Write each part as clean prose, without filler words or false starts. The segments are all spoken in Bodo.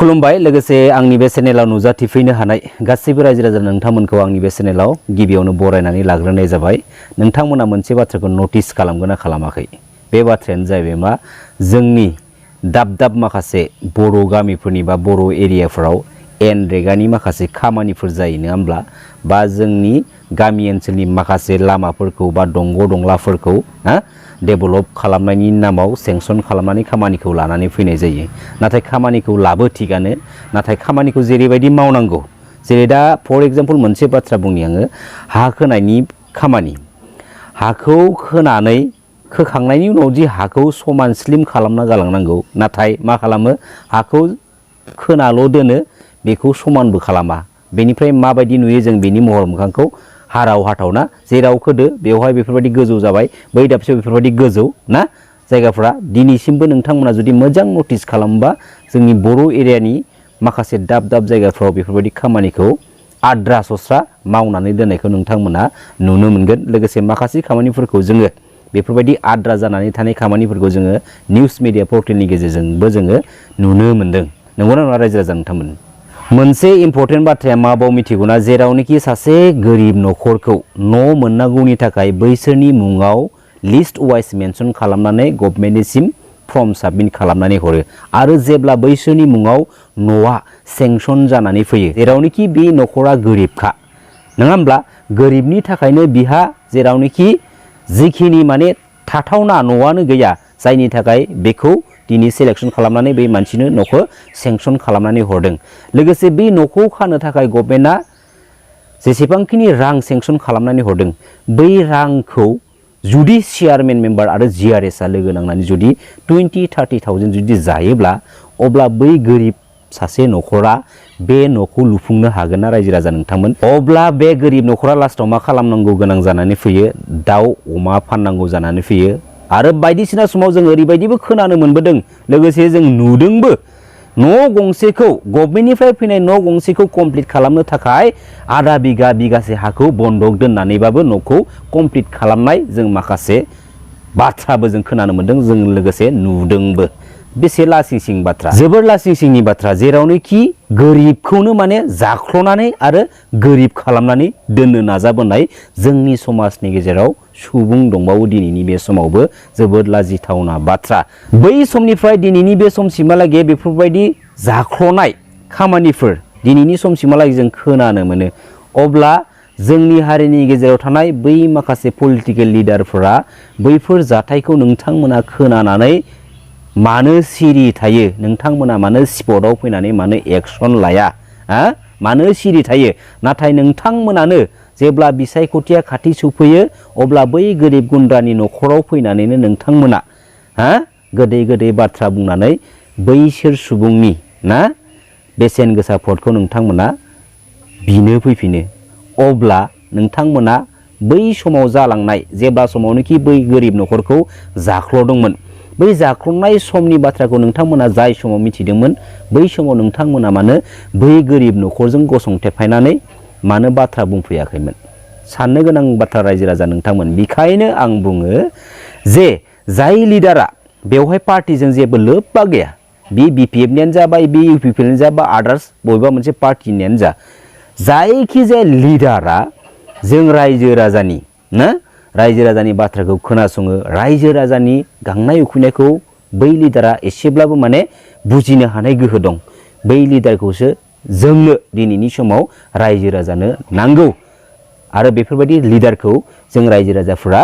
खुलुमबाय लोगोसे आंनि बे चेनेलाव नुजाथिफैनो हानाय गासैबो रायजो राजा नोंथांमोनखौ आंनि बे चेनेलाव गिबियावनो बरायनानै लाग्रोनाय जाबाय। नोंथांमोना मोनसे बाथ्राखौ नटिस खालामगोन ना खालामाखै? बे बाथ्रायानो जाहैबाय मा जोंनि दाब दाब माखासे बर' गामिफोरनि बा बर' एरियाफोराव एनरेगानि माखासे खामानिफोर जायो नङा होमब्ला? बा जोंनि गामि ओनसोलनि माखासे लामाफोरखौ बा दंग' दंलाफोरखौ डेभेलप खालामनायनि नामाव सेंसन खालामनानै खामानिखौ लानानै फैनाय जायो। नाथाय खामानिखौ लाबो थिगानो, नाथाय खामानिखौ जेरैबायदि मावनांगौ, जेरै दा फर एग्जाम्पल मोनसे बाथ्रा बुंनि आङो, हा खोनायनि खामानि। हाखौ खोखांनायनि उनाव दि हाखौ समान स्लिम खालामना गालांनांगौ, नाथाय मा खालामो, हाखौ खोनाल' दोनो, बेखौ समानबो खालामा। बेनिफ्राय माबायदि नुयो जों बेनि महर मोखांखौ? हाराव हाथावना, जेराव खोदो बेवहाय बेफोरबायदि गोजौ जाबाय, बै दाबसेयाव बेफोरबायदि गोजौ ना जायगाफ्रा। दिनैसिमबो नोंथांमोना जुदि मोजां नटिस खालामोबा जोंनि बर' एरियानि माखासे दाब दाब जायगाफ्राव बेफोरबायदि खामानिखौ आद्रा सस्रा मावनानै दोननायखौ नोंथांमोना नुनो मोनगोन। लोगोसे माखासे खामानिफोरखौ जोङो बेफोरबायदि आद्रा जानानै थानाय खामानिफोरखौ जोङो निउस मिडिया पर्टेलनि गेजेरजोंबो जोङो नुनो मोनदों। नंगौना नङा रायजो राजा नोंथांमोन? मोनसे इम्परटेन्ट बाथ्राया मा बाव मिथिगौना? जेरावनोखि सासे गोरिब न'खरखौ न' मोननांगौनि थाखाय बैसोरनि मुङाव लिस्ट वाइज मेनसन खालामनानै गभर्नमेन्टनिसिम फर्म साबमिट खालामनानै हरो आरो जेब्ला बैसोरनि मुङाव न'आ सेंसन जानानै फैयो, जेरावनोखि बे न'खरा गोरिबखा नङा होमब्ला? गोरिबनि थाखायनो बिहा जेरावनोखि जिखिनि माने थाथावना न'आनो गैया, जायनि थाखाय बेखौ दिनै सेलेक्सन खालामनानै बै मानसिनो न'खौ सेंसन खालामनानै हरदों। लोगोसे बे न'खौ खानो थाखाय गभर्नमेन्टआ जेसेबांखिनि रां सेंसन खालामनानै हरदों, बै रांखौ जुदि चेयारमेन मेम्बार आरो जिआरएसआ लोगो नांनानै जुदि 20-30,000 जुदि जायोब्ला, अब्ला बै गोरिब सासे न'खरा बे न'खौ लुफुंनो हागोन ना रायजो राजा नोंथांमोन? अब्ला बे गोरिब न'खरा लास्टाव मा खालामनांगौ गोनां जानानै फैयो? दाउ अमा फाननांगौ जानानै फैयो। आरो बायदिसिना समाव जों ओरैबायदिबो खोनानो मोनबोदों, लोगोसे जों नुदोंबो, न' गंसेखौ गभर्नमेन्टनिफ्राय फैनाय न' गंसेखौ कमप्लिट खालामनो थाखाय आधा बिगा बिगासे हाखौ बन्दक दोननानैबाबो न'खौ कमप्लिट खालामनाय जों माखासे बाथ्राबो जों खोनानो मोनदों, जों लोगोसे नुदोंबो। बेसे लासिं सिं बाथ्रा, जोबोर लासिं सिंनि बाथ्रा, जेरावनोखि गोरिबखौनो माने जाख्ल'नानै आरो गोरिब खालामनानै दोननो नाजाबोनाय जोंनि समाजनि गेजेराव सुबुं दंबावो दिनैनि बे समावबो। जोबोद लाजिथावना बाथ्रा। बै समनिफ्राय दिनैनि बे समसिमहालागै बेफोरबायदि जाख्ल'नाय खामानिफोर दिनैनि समसिमहालागै जों खोनानो मोनो। अब्ला जोंनि हारिनि गेजेराव थानाय बै माखासे पलिटिकेल लिडारफोरा बैफोर जाथायखौ नोंथांमोना खोनानानै मानो सिरि थायो? नोंथांमोना मानो स्पटआव फैनानै मानो एक्सन लाया? मानो सिरि थायो? नाथाय नोंथांमोनानो जेब्ला बिसायख'थिया खाथि सफैयो, अब्ला बै गोरिब गुन्द्रानि न'खराव फैनानैनो नोंथांमोना गोदै गोदै बाथ्रा बुंनानै बैसोर सुबुंनि बेसेन गोसा भटखौ नोंथांमोना बिनो फैफिनो। अब्ला नोंथांमोना बै समाव जालांनाय, जेब्ला समावनोखि बै गोरिब न'खरखौ जाख्ल'दोंमोन, बै जाख्ल'नाय समनि बाथ्राखौ नोंथांमोना जाय समाव मिथिदोंमोन, बै समाव नोंथांमोना मानो बै गोरिब न'खरजों गसंथेफायनानै मानो बाथ्रा बुंफैयाखैमोन? साननो गोनां बाथ्रा रायजो राजा नोंथांमोन। बेखायनो आं बुङो जे जाय लिडारा बेवहाय पार्टिजों जेबो लोब्बा गैया, बे बिपिएफनियानो जा बा बे इउपिपिएलनियानो जा बा आदार्स बबेबा मोनसे पार्टिनियानो जा, जायखिजाया लिडारा जों रायजो राजानि रायजो राजानि बाथ्राखौ खोनासङो, रायजो राजानि गांनाय उखैनायखौ बै लिडारा एसेब्लाबो माने बुजिनो हानाय गोहो दं। बै लिडारखौसो जोंनो दिनैनि समाव रायजो राजानो नांगौ। आरो बेफोरबायदि लिडारखौ जों रायजो राजाफोरा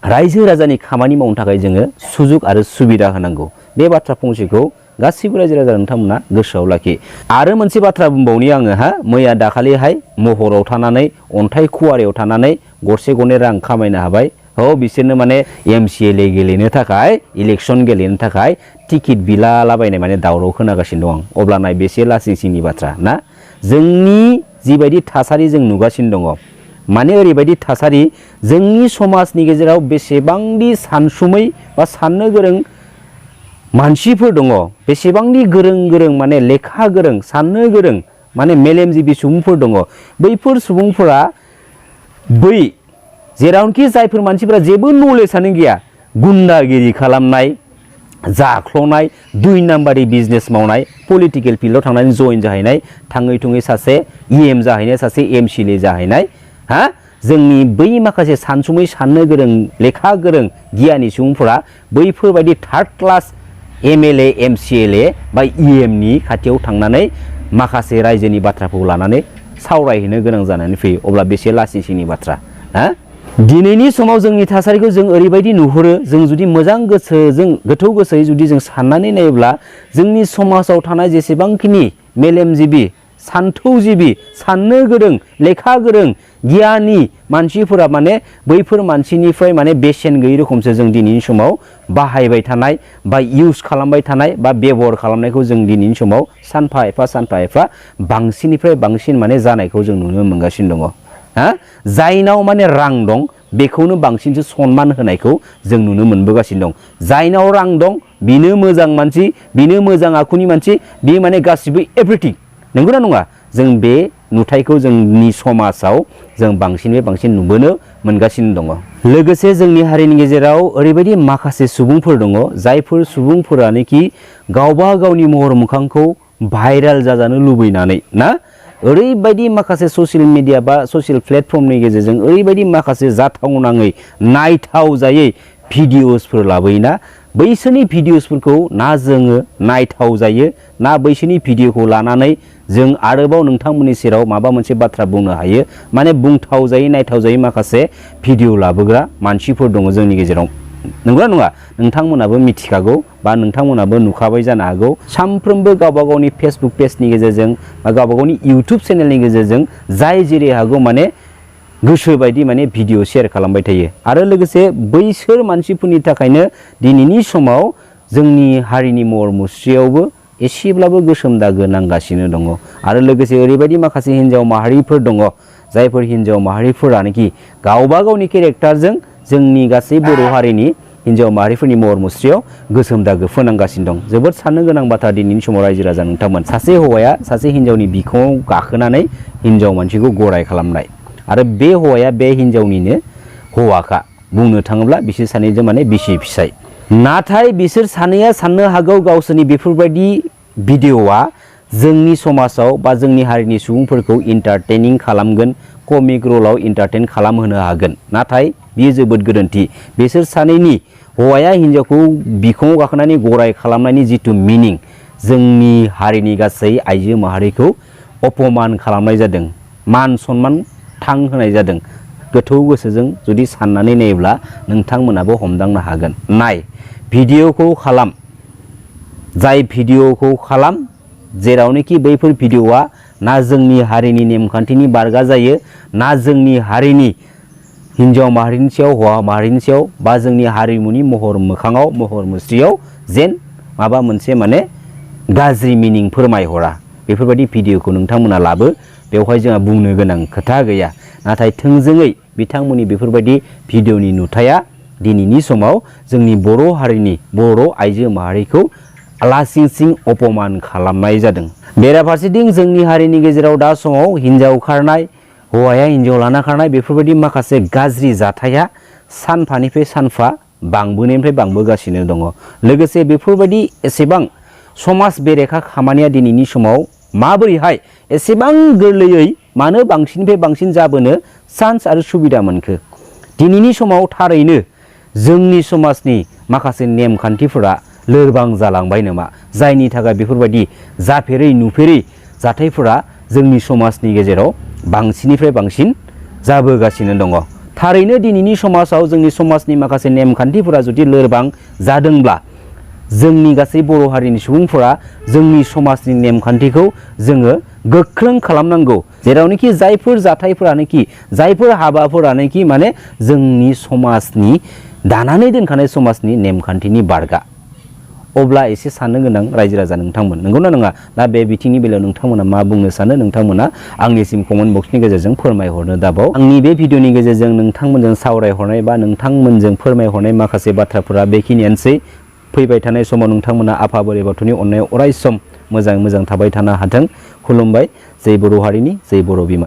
रायजो राजानि खामानि मावनो थाखाय जोङो सुजुग आरो सुबिदा होनांगौ। बे बाथ्रा फंसेखौ गासिबो रायजो राजा नोंथांमोना गोसोआव लाखि। आरो मोनसे बाथ्रा बुंबावनि आङो, मैया दाखालिहाय महराव थानानै, अन्थाइ खुवारियाव थानानै गरसे गरनै रां खामायनो हाबाय। बिसोरनो माने MCLA गेलेनो थाखाय, इलेक्सन गेलेनो थाखाय टिकेट बिलालाबायनाय माने दावराव खोनागासिनो दं आं। अब्ला नाय बेसे लासिं सिंनि बाथ्रा ना? जोंनि जिबायदि थासारि जों नुगासिनो दङ, माने ओरैबायदि थासारि, जोंनि समाजनि गेजेराव बेसेबांदि सानसुमै बा साननो गोरों मानसिफोर दङ, बेसेबांदि गोरों गोरों माने लेखा गोरों, साननो गोरों माने मेलेमजिबि सुबुंफोर दङ। बैफोर सुबुंफोरा बै जेरावनोखि जायफोर मानसिफोरा जेबो नलेजआनो गैया, गुन्दागिरि खालामनाय, जाख्ल'नाय 2 नाम्बारि बिजनेस मावनाय पलिटिकेल फिल्डआव थांनानै जइन जाहैनाय थाङै थुङै सासे EM जाहैनाय सासे MCLA जाहैनाय हा जोंनि बै माखासे सानसुमै साननो गोरों लेखा गोरों गियानि सुबुंफोरा बैफोरबायदि थार्ड क्लास MLA MCLA बा EM नि खाथियाव थांनानै माखासे रायजोनि बाथ्राखौ लानानै सावरायहैनो गोनां जानानै फैयो अब्ला बेसे लासिंसिंनि बाथ्रा हा दिनैनि समाव जोंनि थासारिखौ जों ओरैबायदि नुहुरो जों जुदि मोजां गोसोजों गोथौ गोसोयै जुदि जों साननानै नायोब्ला जोंनि समाजाव थानाय जेसेबांखिनि मेलेमजिबि सान्थौजिबि साननो गोरों लेखा गोरों गियानि मानसिफोरा माने बैफोर मानसिनिफ्राय माने बेसेन गैयै रोखोमसो जों दिनैनि समाव बाहायबाय थानाय बा इउज खालामबाय थानाय बा बेबहार खालामनायखौ जों दिनैनि समाव सानफा एफा बांसिननिफ्राय बांसिन माने जानायखौ जों नुनो मोनगासिनो दङ हा जायनाव माने रां दं बेखौनो बांसिनसो सनमान होनायखौ जों नुनो मोनबोगासिनो दं जायनाव रां दं बिनो मोजां मानसि बिनो मोजां आखुनि मानसि बे माने गासिबो एभ्रिथिं नंगौना नङा जों बे नुथायखौ जोंनि समाजाव जों बांसिननिफ्राय बांसिन नुबोनो मोनगासिनो दङ लोगोसे जोंनि हारिनि गेजेराव ओरैबायदि माखासे सुबुंफोर दङ जायफोर सुबुंफोरानोखि गावबा गावनि महर मोखांखौ भाइरेल जाजानो लुबैनानै ना ओरैबायदि माखासे ससियेल मिडिया बा ससियेल प्लेटफर्मनि गेजेरजों ओरैबायदि माखासे जाथावनाङै नायथाव जायै भिडिअसफोर लाबोयोना बैसोरनि भिडिअसफोरखौ ना जोङो नायथाव जायो ना बैसोरनि भिडिअखौ लानानै जों आरोबाव नोंथांमोननि सेराव माबा मोनसे बाथ्रा बुंनो हायो माने बुंथाव जायै नायथाव जायै माखासे भिडिअ लाबोग्रा मानसिफोर दङ जोंनि गेजेराव नंगौना नङा नोंथांमोनाबो मिथिखागौ बा नोंथांमोनाबो नुखाबाय जानो हागौ सानफ्रोमबो गावबा गावनि फेसबुक पेजनि गेजेरजों बा गावबा गावनि इउटुब चेनेलनि गेजेरजों जाय जेरै हागौ माने गोसो बायदि माने भिडिअ शेयार खालामबाय थायो आरो लोगोसे बैसोर मानसिफोरनि थाखायनो दिनैनि समाव जोंनि हारिनि महर मुस्रियावबो एसेब्लाबो गोसोम दागो नांगासिनो दङ आरो लोगोसे ओरैबायदि माखासे हिन्जाव माहारिफोर दङ जायफोर हिन्जाव माहारिफोरानोखि गावबा गावनि केरेक्टारजों जोंनि गासै बर' हारिनि हिन्जाव माहारिफोरनि महर मुस्रियाव गोसोम दागो फोनांगासिनो दं जोबोद साननो गोनां बाथ्रा दिनैनि समाव रायजो राजा नोंथांमोन सासे हौवाया सासे हिन्जावनि बिखुङाव गाखोनानै हिन्जाव मानसिखौ गराय खालामनाय आरो बे हौवाया बे हिन्जावनिनो हौवाखा बुंनो थाङोब्ला बिसोर सानैजों माने बिसि फिसाय नाथाय बिसोर सानैया साननो हागौ गावसोरनि बेफोरबायदि भिडिअआ जोंनि समाजाव बा जोंनि हारिनि सुबुंफोरखौ इन्टारटेनिं खालामगोन कमिक रलाव इन्टारटेन खालामहोनो हागोन नाथाय बियो जोबोद गोरोन्थि बिसोर सानैनि हौवाया हिन्जावखौ बिखुङाव गाखोनानै गराय खालामनायनि जिथु मिनिं जोंनि हारिनि गासै आइजो माहारिखौ अपमान खालामनाय जादों मान सनमान थां होनाय जादों गोथौ गोसोजों जुदि साननानै नायोब्ला नोंथांमोनाबो हमदांनो हागोन नाय भिडिअखौ खालाम जाय भिडिअखौ खालाम जेरावनोखि बैफोर भिडिअआ ना जोंनि हारिनि नेमखान्थिनि बारगा जायो ना जोंनि हारिनि हिन्जाव माहारिनि सायाव हौवा माहारिनि सायाव बा जोंनि हारिमुनि महर मोखाङाव महर मुस्रियाव जेन माबा मोनसे माने गाज्रि मिनिं फोरमायहरा बेफोरबायदि भिडिअखौ नोंथांमोना लाबो बेवहाय जोंहा बुंनो गोनां खोथा गैया नाथाय थोंजोङै बिथांमोननि बेफोरबायदि भिडिअनि नुथाया दिनैनि समाव जोंनि बर' हारिनि बर' आइजो माहारिखौ लासिंसिं अपमान खालामनाय जादों बेराफारसेथिं जोंनि हारिनि गेजेराव दा समाव हिन्जाव खारनाय हौवाया हिन्जाव लाना खारनाय बेफोरबायदि माखासे गाज्रि जाथाया सानफानिफ्राय सानफा बांबोनायनिफ्राय बांबोगासिनो दङ लोगोसे बेफोरबायदि एसेबां समाज बेरेखा खामानिया दिनैनि समाव माबोरैहाय एसेबां गोरलैयै मानो बांसिननिफ्राय बांसिन जाबोनो चान्स आरो सुबिदा मोनखो दिनैनि समाव थारैनो जोंनि समाजनि माखासे नेमखान्थिफोरा लोरबां जालांबाय नामा जायनि थाखाय बेफोरबायदि जाफेरै नुफेरै जाथायफोरा जोंनि समाजनि गेजेराव बांसिननिफ्राय बांसिन जाबोगासिनो दङ थारैनो दिनैनि समाजाव जोंनि समाजनि माखासे नेमखान्थिफोरा जुदि लोरबां जादोंब्ला जोंनि गासै बर' हारिनि सुबुंफोरा जोंनि समाजनि नेमखान्थिखौ जोङो गोख्रों खालामनांगौ जेरावनोखि जायफोर जाथायफोरानोखि जायफोर हाबाफोरानोखि माने जोंनि समाजनि दानानै दोनखानाय समाजनि नेमखान्थिनि बारगा अब्ला एसे साननो गोनां रायजो राजा नोंथांमोन नंगौना नङा दा बे बिथिंनि बेलायाव नोंथांमोना मा बुंनो सानो नोंथांमोना आंनिसिम कमेन्ट बक्सनि गेजेरजों फोरमायहरनो दाबाव आंनि बे भिडिअनि गेजेरजों नोंथांमोनजों सावरायहरनाय बा नोंथांमोनजों फोरमायहरनाय माखासे बाथ्राफोरा बेखिनियानोसै फैबाय थानाय समाव नोंथांमोना आफा बोराइ बाथौनि अननायाव अराय सम मोजां मोजां थाबाय थानो हाथों खुलुमबाय जै बर' हारिनि जै बर' बिमा